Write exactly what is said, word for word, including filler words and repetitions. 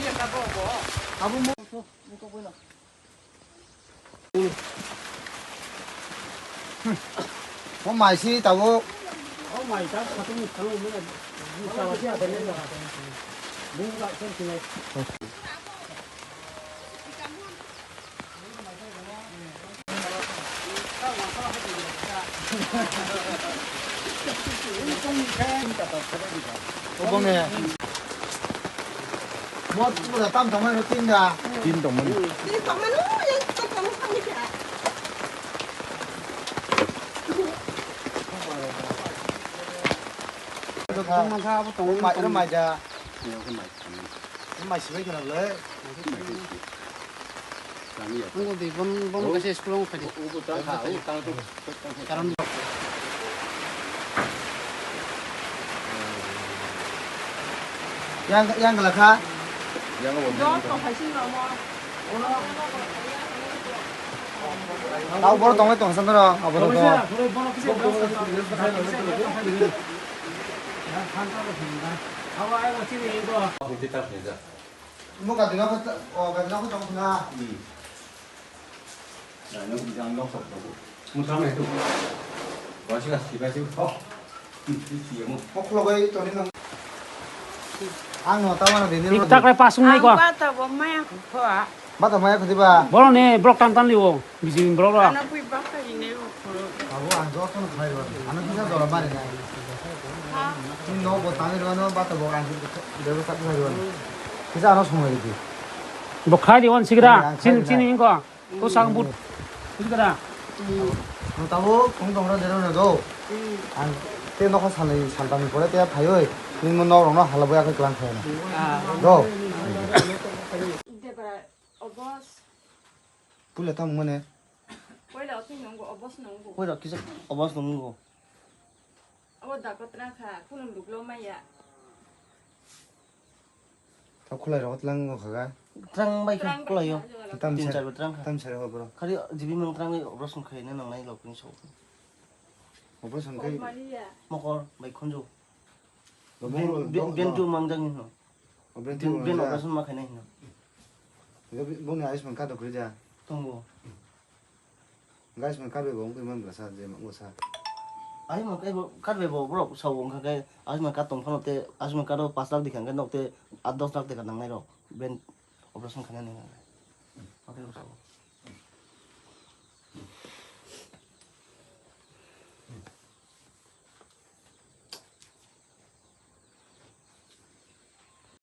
Abo mo-, mo mai si tabuk. Obonge. Mo pura tam tongmani tin da. Tin tongmani. Tin tongmani, yang tak kamu kami ka. Mai, mai da. Mai sibai kena le. Ang di bon, bon kasi school ang kadi. Karon yang, yang gala kha. Tau bor tong tong san ro, abo to. Mo gadina ko, o gadina ko tong na. Ang no tama na dini. Tik tak le pasung nai ko. Ang bata bo maya ko. Bata maya ko diba? Boro ne brok tan tan liwo. Bisi brok ra. Ana pui bata ine ko. Abo ang joto no khai ro. Ano kisa jora mari nai. Ha. Ni no bo tang ro no bata bo ang de ro tak khai ro. Kisa ano sumai di. Bo khai di on sigra. Ang khai di. Sin sin ko. Ko sang but. Buji kada? Ang tabo kung tong ro dero na do. Ang te nokha salai saltang pore te phaioi. Ni mo nok rok no hala boya khe klang khaina. Do. Debra obos. Pula tam mane. Poila otin nongo obos nongo. Poila kisa obos nongo. Abo dakotra kha, khulum duklo maya. Tau khulai rok tlang o khaga. Trang bai kha khulai o. Tam Tin sar, char bo trang kha. Tam sar ho bro. Khari jibi mang trang bai operation khai na nang nai lok ni so. Operation khai. Mokor bai khunju. Bo ben, bro, ben, ben tu mang jang ni no. Operation tu ben, ben operation ma khai nai no. Bo ni Ayushman card rok rija. Tongo. Guys, man karbe bo wngwi man bwsa je man bwsa. Ayushman karbe bo, karbe bo borok sao wngkha khe Ayushman card tong phano te Ayushman card o pash lakh dikha hwnkhe nok te aat dos lakh dikha nangnai rok ben operation khainani hwnkhe. Oke, bwsa bo.